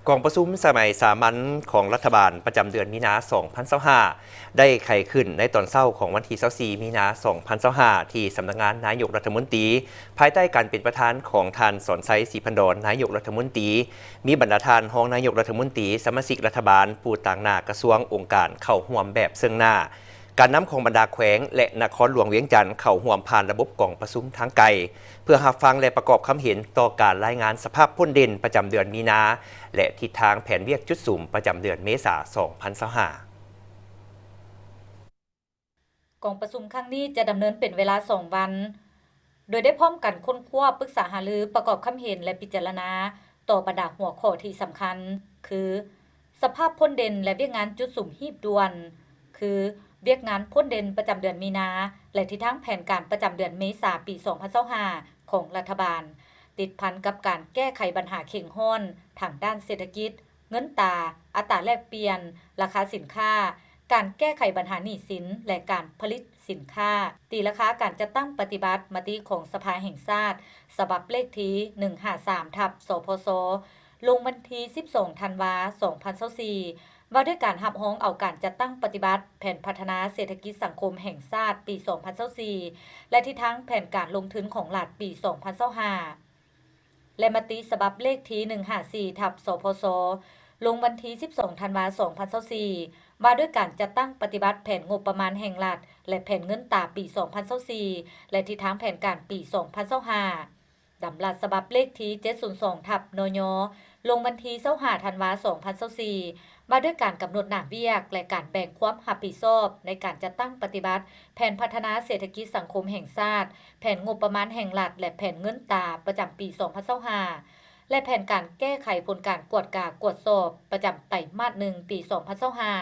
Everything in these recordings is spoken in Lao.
ກອງປະຊຸມສະໄໝສາມັນຂອງລັດຖະບານປະຈຳເດືອນມີນາ ສອງພັນຊາວຫ້າ ໄດ້ໄຂຂຶ້ນໃນຕອນເຊົ້າຂອງວັນທີ ຊາວສີ່ ມີນາ ສອງພັນຊາວຫ້າ ທີ່ສຳນັກງານນາຍົກລັດຖະມົນຕີ ພາຍໃຕ້ການເປັນປະທານຂອງທ່ານ ສອນໄຊ ສີພັນດອນ ນາຍົກລັດຖະມົນຕີ, ມີບັນດາທ່ານຮອງນາຍົກລັດຖະມົນຕີ, ສະມາຊິກລັດຖະບານ, ຜູ້ຕາງໜ້າກະຊວງ, ອົງການເຂົ້າຮ່ວມແບບເຊິ່ງໜ້າ, ການນຳຂອງບັນດາແຂວງ ແລະ ນະຄອນຫຼວງວຽງຈັນເຂົ້າຮ່ວມຜ່ານລະບົບກອງປະຊຸມທາງໄກ ເພື່ອຮັບຟັງ ແລະ ປະກອບຄຳເຫັນຕໍ່ການລາຍງານສະພາບພົ້ນເດັ່ນປະຈຳເດືອນມີນາ ແລະ ທິດທາງແຜນວຽກຈຸດສຸມປະຈຳເດືອນເມສາ ສອງພັນຊາວຫ້າ. ກອງປະຊຸມຄັ້ງນີ້ຈະດຳເນີນເປັນເວລາສອງວັນ, ໂດຍໄດ້ພ້ອມກັນຄົ້ນຄວ້າ, ປຶກສາຫາລື, ປະກອບຄຳເຫັນ ແລະ ພິຈາລະນາຕໍ່ບັນດາຫົວຂໍ້ທີ່ສຳຄັນ ຄື ສະພາບພົ້ນເດັ່ນ ແລະ ວຽກງານຈຸດສຸມຮີບດ່ວນ ຄື ວຽກງານພົ້ນເດັ່ນປະຈຳເດືອນມີນາ ແລະ ທິດທາງແຜນການປະຈຳເດືອນເມສາ ປີສອງພັນຊາວຫ້າ ຂອງລັດຖະບານ, ຕິດພັນກັບການແກ້ໄຂບັນຫາເຄັ່ງຮ້ອນທາງດ້ານເສດຖະກິດ, ເງິນຕາ, ອັດຕາແລກປ່ຽນ, ລາຄາສິນຄ້າ, ການແກ້ໄຂບັນຫາໜີ້ສິນ ແລະ ການຜະລິດສິນຄ້າ, ຕີລາຄາການຈັດຕັ້ງປະຕິບັດມະຕິຂອງສະພາແຫ່ງຊາດ ສະບັບເລກທີ ໜຶ່ງຫ້າສາມ ທັບ ສພຊ ລົງວັນທີ ສິບສອງ ທັນວາ ສອງພັນຊາວສີ່ ວ່າດ້ວຍການຮັບຮອງເອົາການຈັດຕັ້ງປະຕິບັດແຜນພັດທະນາເສດຖະກິດສັງຄົມແຫ່ງຊາດປີສອງພັນຊາວສີ່ ແລະ ທິດທາງແຜນການລົງທຶນຂອງລັດປີສອງພັນຊາວຫ້າ ແລະ ມະຕິສະບັບເລກທີ ໜຶ່ງຫ້າສີ່ ທັບ ສພຊ ລົງວັນທີ ສິບສອງ ທັນວາ ສອງພັນຊາວສີ່ ວ່າດ້ວຍການຈັດຕັ້ງປະຕິບັດແຜນງົບປະມານແຫ່ງລັດ ແລະ ແຜນເງິນຕາປີສອງພັນຊາວສີ່ ແລະ ທິດທາງແຜນການປີສອງພັນຊາວຫ້າ, ດຳລັດສະບັບເລກທີ ເຈັດສູນສອງ ທັບ ນຍ ລົງວັນທີ ຊາວຫ້າ ທັນວາ ສອງພັນຊາວສີ່ ວ່າດ້ວຍການກຳນົດໜ້າວຽກ ແລະ ການແບ່ງຄວາມຮັບຜິດຊອບໃນການຈັດຕັ້ງປະຕິບັດແຜນພັດທະນາເສດຖະກິດສັງຄົມແຫ່ງຊາດ, ແຜນງົບປະມານແຫ່ງລັດ ແລະ ແຜນເງິນຕາປະຈຳປີສອງພັນຊາວຫ້າ ແລະ ແຜນການແກ້ໄຂຜົນການກວດກາກວດສອບປະຈຳໄຕມາດໜຶ່ງ ປີສອງພັນຊາວຫ້າ,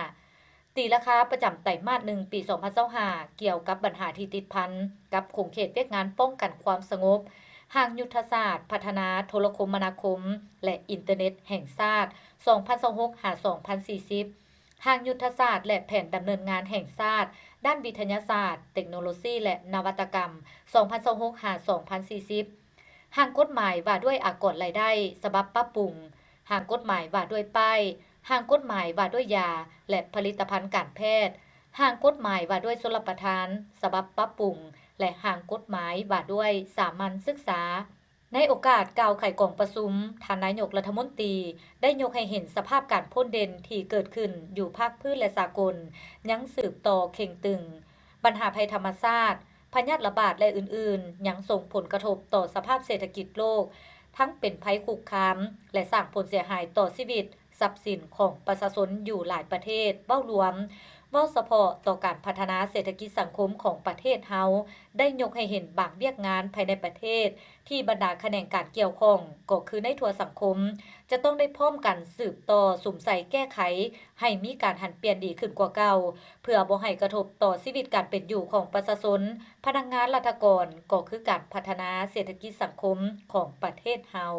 ຕີລາຄາປະຈຳໄຕມາດໜຶ່ງ ປີສອງພັນຊາວຫ້າ ກ່ຽວກັບບັນຫາທີ່ຕິດພັນກັບຂົງເຂດວຽກງານປ້ອງກັນຄວາມສະຫງົບ, ຮ່າງຍຸດທະສາດພັດທະນາໂທລະຄົມມະນາຄົມ ແລະ ອິນເຕີເນັດແຫ່ງຊາດ ສອງພັນຊາວຫົກ ຫາ ສອງພັນສີ່ສິບ, ຮ່າງຍຸດທະສາດ ແລະ ແຜນດຳເນີນງານແຫ່ງຊາດດ້ານວິທະຍາສາດ, ເຕັກໂນໂລຊີ ແລະ ນະວັດຕະກຳ ສອງພັນຊາວຫົກ ຫາ ສອງພັນສີ່ສິບ, ຮ່າງກົດໝາຍວ່າດ້ວຍອາກອນລາຍໄດ້ສະບັບປັບປຸງ, ຮ່າງກົດໝາຍວ່າດ້ວຍປ້າຍ, ຮ່າງກົດໝາຍວ່າດ້ວຍຢາ ແລະ ຜະລິດຕະພັນການແພດ, ຮ່າງກົດໝາຍວ່າດ້ວຍຊົນລະປະທານສະບັບປັບປຸງ ແລະ ຮ່າງກົດໝາຍວ່າດ້ວຍສາມັນສຶກສາ. ໃນໂອກາດກ່າວໄຂກອງປະຊຸມ, ທ່ານນາຍົກລັດຖະມົນຕີໄດ້ຍົກໃຫ້ເຫັນສະພາບການພົ້ນເດັ່ນທີ່ເກີດຂຶ້ນຢູ່ພາກພື້ນ ແລະ ສາກົນ ຍັງສືບຕໍ່ເຄັ່ງຕຶງ, ບັນຫາໄພທຳມະຊາດ, ພະຍາດລະບາດ ແລະ ອື່ນໆ ຍັງສົ່ງຜົນກະທົບຕໍ່ສະພາບເສດຖະກິດໂລກ, ທັງເປັນໄພຄຸກຄາມ ແລະ ສ້າງຜົນເສຍຫາຍຕໍ່ຊີວິດ, ຊັບສິນຂອງປະຊາຊົນຢູ່ຫຼາຍປະເທດເວົ້າລວມ, ເວົ້າສະເພາະຕໍ່ການພັດທະນາເສດຖະກິດສັງຄົມຂອງປະເທດເຮົາ ໄດ້ຍົກໃຫ້ເຫັນບາງວຽກງານພາຍໃນປະເທດ ທີ່ບັນດາຂະແໜງການກ່ຽວຂ້ອງ ກໍຄືໃນທົ່ວສັງຄົມ ຈະຕ້ອງໄດ້ພ້ອມກັນສືບຕໍ່ສຸມໃສ່ແກ້ໄຂ ໃຫ້ມີການຫັນປ່ຽນດີຂຶ້ນກວ່າເກົ່າ ເພື່ອບໍ່ໃຫ້ກະທົບຕໍ່ຊີວິດການເປັນຢູ່ຂອງປະຊາຊົນ, ພະນັກງານລັດຖະກອນ ກໍຄືການພັດທະນາເສດຖະກິດສັງຄົມຂອງປະເທດເຮົາ.